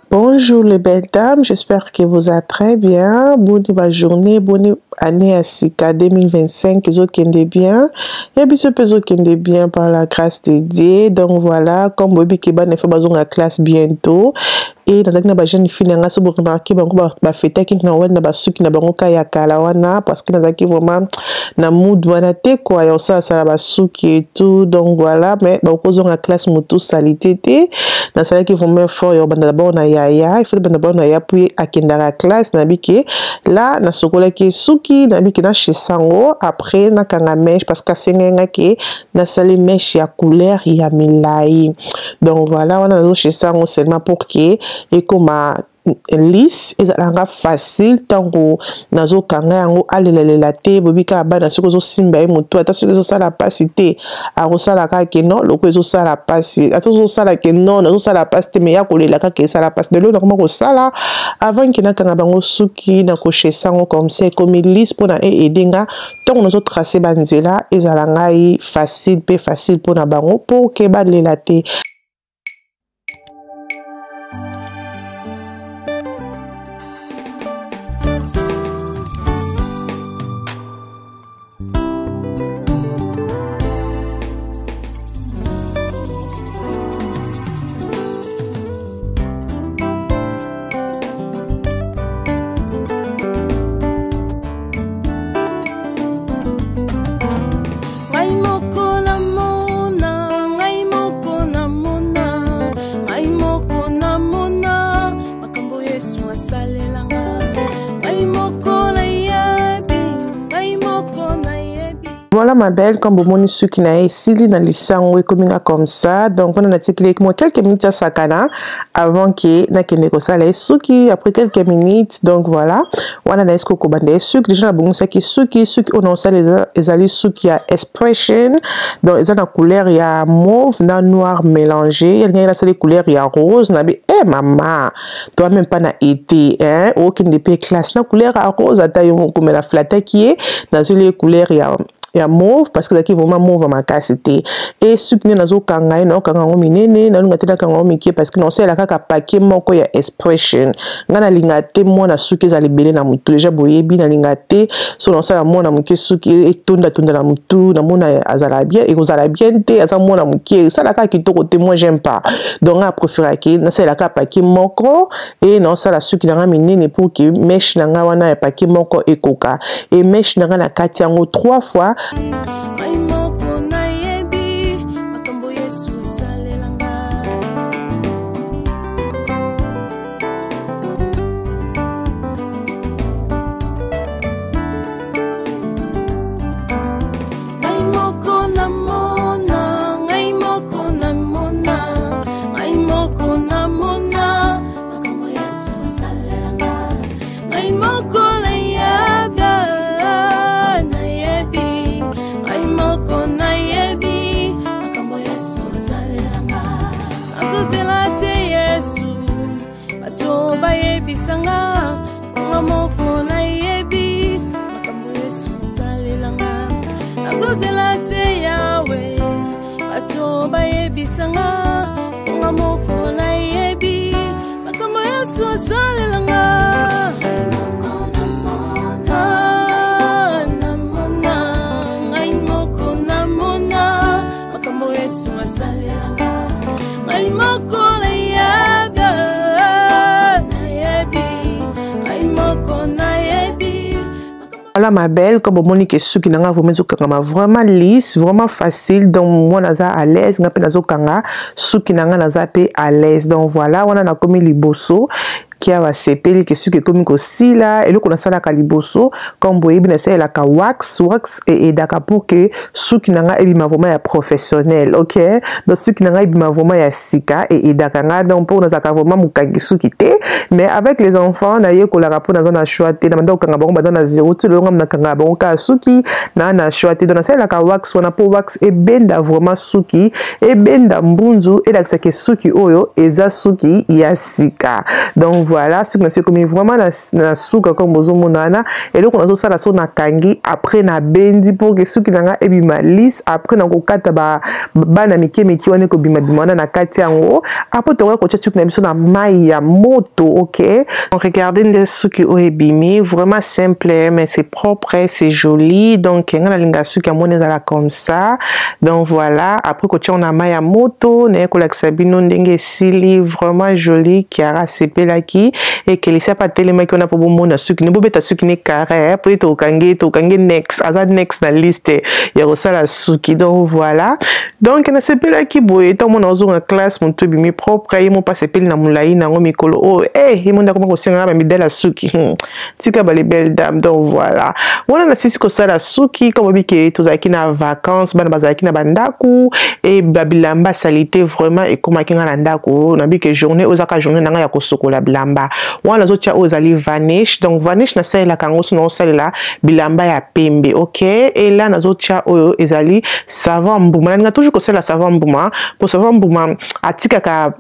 Bonjour les belles dames, j'espère que vous allez très bien. Bonne journée, bonne année ya sika 2025 ezokende bien. Ya biso mpe ezokende bien par la grâce de Dieu. Donc voilà, comme boyebi ke bana efa bazonga classe bientôt. Et nazalaki na ba jeune fille na nga so boremarke bango bafetaki Noël na basuki na bango ka ya kala wana parce que nazalaki vraiment na mood wana te quoi ya kosalasala basuki et tout. Donc voilà, mais bakozonga classe motu salite te. Nasalaki vraiment effort ya kobanda d'abord na yaya, il faut banda d'abord na yaya puis akendaka classe nayebi ke là nasokolaki suki nayebi ke nachesa yango après nakanga mèche parce que asengai nga ke nasali mèche ya couleur ya milai. Donc voilà, wana nazochesa yango seulement pour ke ekoma lisse, ezalanga facile ntango nazokanga yango alelalela te. Boyebi kaka bana soki ozosimba ye motu ata soki ezosala mpasi te akosala kaka ke non loko ezosala mpasi, ata ozosala ke non nazosala mpasi te, me ya kolela kaka esala mpasi. Lelo nakoma kosala avant ke nakanga bango suki na kochesa yango comme ça ekomi lisse mpona eede nga ntango nazotrace banzela ezala ngai facile mpe facile mpona bango mpo ke balela te. Voilà ma belle, comme bomoni suki na ye esili na lisango ekomi nga comme ça. Donc wana natikeli mwa quelques minutes asakana avant ke nakende kosala ye suki après quelques minutes. Donc voilà, wana na esko kobanda ye suki. Déjà nabongisaki suki, suki oyo naosala ezali suki ya expression. Donc eza na couleur ya mauve na noir mélangé. Alingaki nasali couleur ya rose, nabi eh mama, toi même pas na été hein, okende pe classe na couleur ya rose ata yo moko, mais na flataki ye nazoli ye couleur ya mauve parce que ezalaki vraiment mauve makasi te. E suki nde nazokanga ye, naokanga yango minene, nalinga te nakanga yango mike parce que naosalela kaka paquet moko ya expression. Nga nalinga te mwana suki ezala ebele na motu, deja boyebi nalinga te so naosala mwana moke suki etondatunda na motu, namona azala bien, ekozala bien te, aza mwana moke esala kaka kitoko te, moi j'aime pas. Donc nga préféraki nasalela kaka paquet moko e naosala suki na nga minene pour que mèche na nga wana ya paquet moko ekoka. E mèche na nga na kati yango 3 fois. Voilà ma belle, comme bomoni ke suki nanga vraiment ezokangama vraiment lisse, vraiment facile. Donc moi naza à l'aise, nga pe nazokanga suki nanga naza pe à l'aise. Donc voilà, wana nakomi liboso. Kiara asepeli ke suki ekomi kosila. Eloko nasalaka liboso, comme boyebi, nasalelaka wax. Wax eaidaka pour que suki na nga ebima vraiment ya professionnel, ok? Donc suki na nga ebima vraiment ya sika, eaidaka nga. Donc mpo nazalaka vraiment mokangi suki te, mais avec les enfants nayekolaka, mpo naza na choix te. Na banda kokanga bango banda na zero ti lelo, nga nakangaka bango kaka suki na choix te. Donc nasalelaka wax wana mpo wax ebenda vraiment suki, ebenda mbunzu, elakisaka suki oyo eza suki ya sika. Donc voilà, suki na biso ekomi vraiment na suka, comme bozomona wana. Eloko nazosala so nakangi, après nabendi mpo ke suki na nga ebima lisse. Après nakokata bana mike mike wana ekobimabima wana na kati yango. Après tokoki kotia suki na biso na mai ya moto, ok? Regardez nde suki oyo ebimi, vraiment simple, mais c'est propre, c'est joli. Donc nga nalinga suki ya moni ezala comme ça. Donc voilà, après kotia na mai ya moto, naye kolakisa bino ndenge esili, vraiment joli. Kiara asepelaki, ekelisi apa atelemaki wana mpo bomona suki ne, bobeta suki ne carré po ete tokangi next, aza next na liste ya kosala suki. Donc voilà, donc nasepelaki boye. Ntango mona ozonga classe, moto ebimi propre, ye mo mpe asepeli na molai nango. Mikolo oyo ye mo ndako kosengaka bamidele ya suki. Tika bale belle dame. Donc voilà, wana nasisi kosala suki. Comme oyebi ke tozalaki na vacance, bana bazalaki na bandako e babilamba saleté vraiment ekomaki nga na ndako. Nabi ke journée oyo ezaka journée na ngai ya kosokola bilamba. Wana nazotia oyo ezali Vanish. Donc Vanish nasalelaka yango so naosalela bilamba ya pembe, ok? Et là nazotia oyo ezali savon mbuma. Nalinga toujours kosalela savon mbuma po savon mbuma atikaka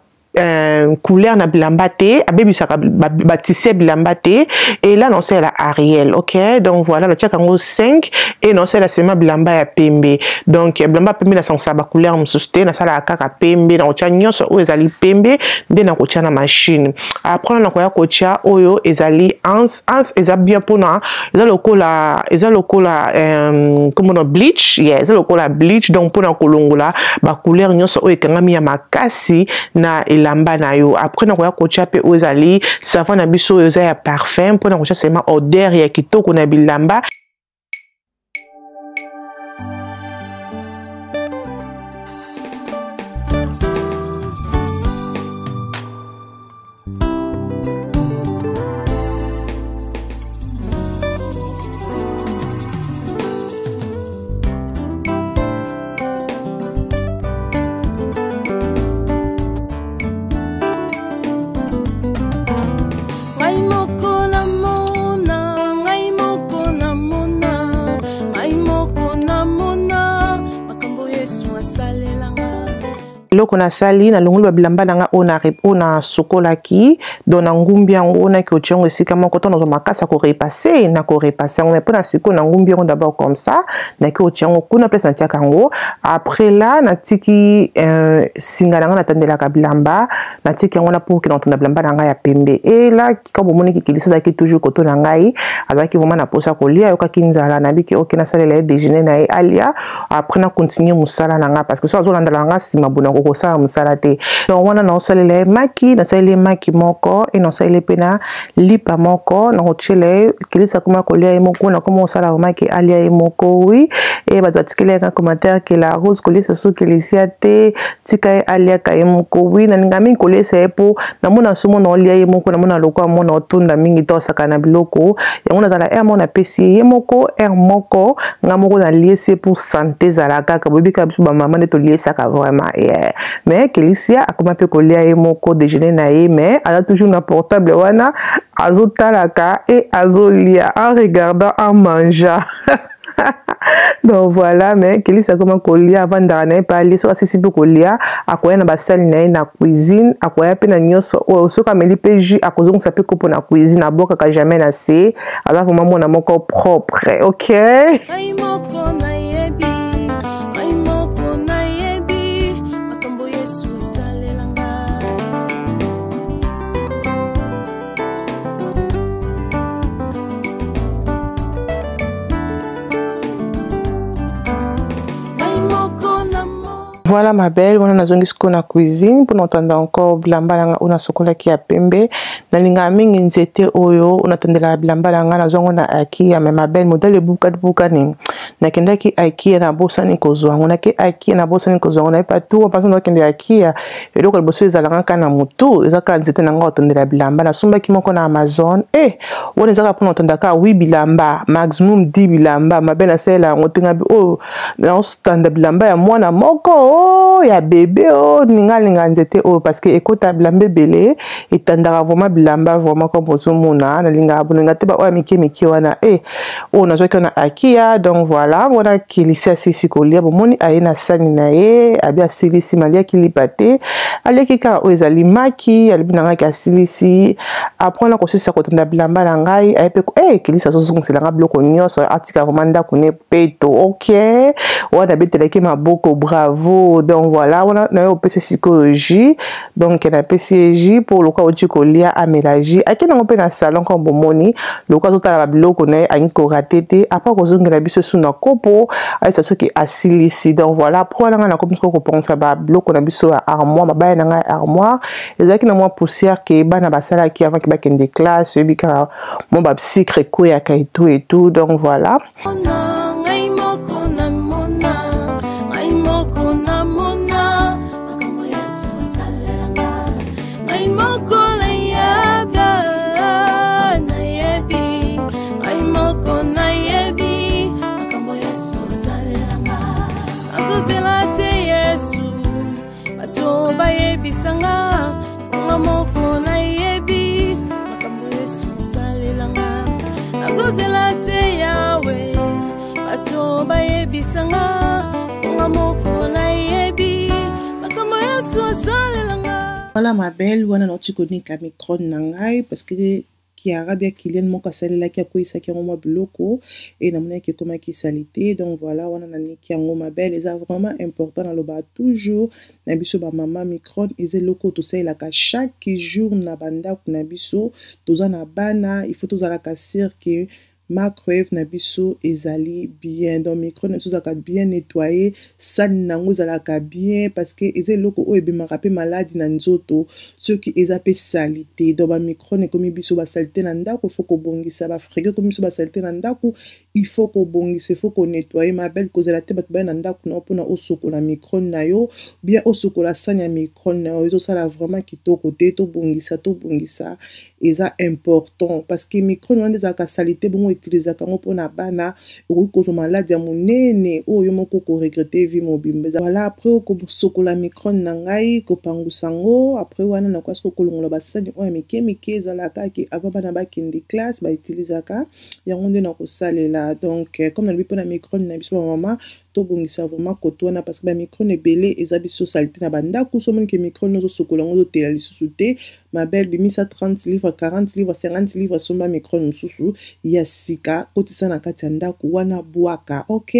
couleur na bilamba te, abebisaka batisse bilamba te. Et là naosalela Ariel, ok? Donc voilà, natiaka yango 5 et naosalela sema bilamba ya pembe. Donc bilamba ya pembe nasangisaka bacouleur mosusu te, nasalaka kaka pembe. Nakotia nyonso oyo ezali pembe nde nakotia na machine. Après nakoya kotia oyo ezali Anse. Anse eza bien mpona eza lokola komona bleach, yeah, eza lokola bleach. Donc mpona kolongola bacouleur nyonso oyo ekangami ya makasi na elamba na yo. Après nakoya kotia mpe oyo ezali savon na biso oyo eza ya parfum, mpona kotia seulement odeur ya kitoko na bilamba. Ngai moko namona, ngai moko namona, ngai moko namona makambo Yesu asalelanga. Eloko nasali, nalongoli babilamba na nga oyo nasokolaki. Donc nangumbi yango, naki otia yango esika moko. To nazwa makasi ya korepasser, na korepasser yango, mais mpona sikoyo nangumbi yango d'abord comme ça, naki otia yango kuna place natiaka yango. Après là natiki singa na nga natandelaka bilamba, natiki yango na pour ke natanda bilamba na ngai ya pembe. Et là, comme bomoniki, Kelisi azalaki toujours koto na ngai, azalaki vraiment na posa kolia, ayokaki nzala. Nabiki ok, nasalela ye déjeuner na ye, alia, après na continue mosala na ngai, parce que so azolandela nga nsima bona kosala mosala te. Donc wana naosalela ye maki, nasaleli ye maki moko e naosaleli mpe na lipa moko, nakotiela ye. Kelisi akoma kolia ye moko, nakoma kosala maki, alia ye moko. Oui, e bato batikeli ye na commentaire ke la Rose kolisa so Kelisia te, tika ye aliaka ye moko. Oui, nalinga mingi kolesa ye mpo namona so mona olia ye moko, namona lokola mona otunda mingi to osaka na biloko yango. Nazala heure moko napesi ye ye moko, heure moko nga moko naliesi ye pour santé ezala kaka. Boyebi kaka biso bamama nde toliesaka vraiment, yeah. Mais Kelisia akoma mpe kolia ye moko déjeuner na ye, mais aza toujours na portable wana, azotalaka e azolia en regardant, en mangeant. Donc voilà, mais Kelisi akoma kolia, avandaka na ye mpe alie. Soki asisi mpe kolia, akoya na basali na ye na cuisine, akoya mpe na nyonso oyo. Soki ameli mpe jus, akozongisa mpe kopo na cuisine, abwakaka jamais na se. Aza vraiment mwana moko propre, ok? Ngai moko nayebi, ngai moko nayebi makambo Yesu esalelanga. Ngai moko namo. Voilà ma belle, wana nazongi sikoyo na cuisine mpona kotanda encore bilamba na nga oyo nasokolaki ya pembe. Nalingaka mingi nzete oyo natandelaka bilamba na nga, nazwa yango na IKEA. Mais ma belle, modèle ebukabukani, nakendaki IKEA, nabosani kozwa yango. Nake IKEA, nabosani kozwa yango. Nayebi tour mpasi nakende IKEA, eloko liboso ezalaka kaka na motu eza kaka nzete na nga kotandela bilamba. Nasombaki moko na Amazon e wana eza kaka mpona kotanda kaka 8 bilamba, maximum 10 bilamba. Ma belle, nasalela yango te. Ngabi oyo naotanda bilamba ya mwana moko o ya bebe o ningalinga nzete oyo parce que ekota bilamba ebele, etandaka vraiment bilamba vraiment comme ozomona. Nalingaka bolinga te baoyo ya mike mike wana e oyo nazwaki wana IKEA. Donc voilà, wana Kelisi asilisi kolia. Bomoni, aye na sani na ye, abi asilisi, maliaki lipa te, aliaki kaka oyo ezali maki. Alobi na ngai asilisi. Après na kosilisa kotanda bilamba na ngai, aye mpe e Kelisi azozongisela nga biloko nyonso, atika vraiment ndako ne peto. Ok, wana abetelaki maboko, bravo. Donc voilà, wana naye opesa sikoyo jus. Donc napesi ye jus mpo lokola auti kolia, amela jus. Ake nango mpe na salon. Comme bomoni, lokola azotala babiloko na ye, angi korater te. Après kozongela biso su na kopo, ayesa soki asilisi. Donc voilà, après wana ngai nakomi sikoyo kopangusa babiloko na biso ya armoire. Mabaya na ngai ya armoire ezalaki na mwa poussière ke bana basalaki avant ke bakende classe. Oyebi kaka mwa basucre ekweyaka et tout et tout. Donc voilà. Ngai moko namona, ngai moko namona makambo Yesu asalelanga. Ngai moko nayeba, nayebi, ngai moko nayebi makambo Yesu asalelanga. Nazozela te Yesu, bato bayebisanga, nga moko nayebi makambo Yesu asalelanga. Nazozela te Yawe, bato bayebisanga, nga moko nayebi makambo Yesu asalelanga. Voilà ma belle, wana nauti konika micro-ondes na ngai parce que Kiara bia Kilian moko asalelaki, akweyisaki yango mwa biloko e namonaki ekomaki saleté. Donc voilà, wana naniki yango. Ma belle, eza vraiment important. Nalobaka toujours na biso bamama, micro-ondes eza eloko oyo tosalelaka chaque jour na bandako na biso. Toza na bana, il faut tozalaka sûr ke microwave na biso ezali bien. Donc micro na biso ezalaka bien nettoyé, sani nango ezalaka bien, parce que eza eloko oyo ebimaka mpe maladi na nzoto soki eza mpe saleté. Donc bamicro-ondes ekomi biso basaleté na ndako, il faut kobongisa. Bafrigo ekomi biso basaleté na ndako, il faut kobongisa, il faut konettoyer. Ma belle, kozala te bato baya na ndako na yo mpona osokola micro-ondes na yo, bien osokola sani ya micro-ondes na yo, ezosala vraiment kitoko te. Tobongisa, tobongisa, eza important, parce que micro-ondes wana ezalaka saleté bongo, utilisaka yango mpona bana, okoki kozwa maladi ya monene oyo yo moko koregretter vie mobimba. Voilà, après kosokola micro-ondes na ngai, kopangusa yango, après wana nakoki soki kolongola basani oyo ya mike mike ezalaka ke avant bana bakende classe bautilisaka yango nde na kosalela. Donc comme nalobi, mpona micro-ondes na biso bamama, tobongisa vraiment koto wana, parce que bamicro-ondes ebele eza biso saleté na bandako. So omoni ke micro-ondes ozosokola yango, ozotela lisusu te, ma belle, bimisa 30 livres, 40 livres, 50 livres, somba micro-ondes mosusu ya sika, kotisa na kati ya ndako wana, bwaka. Ok,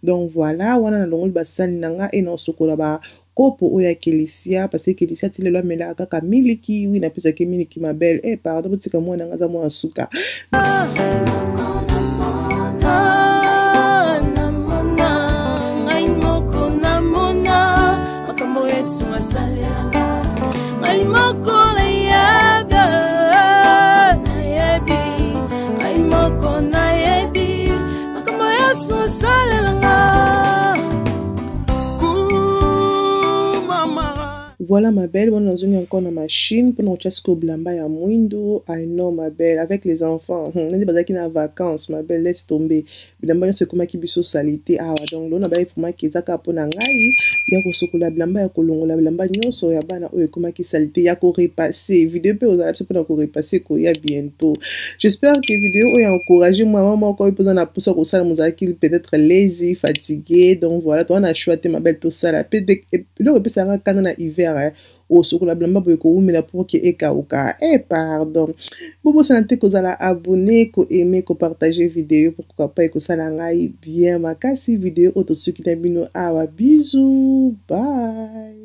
donc voilà, wana nalongoli basali na nga e na osokola ba kopo oyo ya Kelisia, parce que Kelisia ti lelo amelaka kaka miliki. Oui, napesaki miliki, ma belle. Eh pardon, botika mwana nga, aza mwana suka. Namona, ngai moko namona makambo Yesu asalelanga. Ngai moko nayeba, nayebi, ngai moko nayebi makambo Yesu asalelanga. Voilà ma belle, wana nazongi encore na machine mpona kotia sikoyo bilamba ya mwindu. I know, ma belle, avec les enfants nde bazalaki na vacances, ma belle, laisse tomber, bilamba nyonso ekomaki biso saleté awa. Donc lelo nabayi vraiment ke eza kaka mpona ngai ya kosokola bilamba, ya kolongola bilamba nyonso ya bana oyo ekomaki saleté, ya korepasser. Video mpe ozala biso mpona korepasser koya bientôt. J'espère que video oyo encourage mama moko oyo mpoza na mposa kosala, mozalaki peut-être lazy, fatigué. Donc voilà, toza na choix te, ma belle, tosala mpe eloko epesaka kanda na hiver, osokola bilamba boye kowumela pour ke ekauka. Eh pardon, bobosana te kozala abonné, koaimer, kopartager video, pourquoi pas, ekosala ngai bien makasi. Video oyo tosuki na bino awa. Bisous, bye.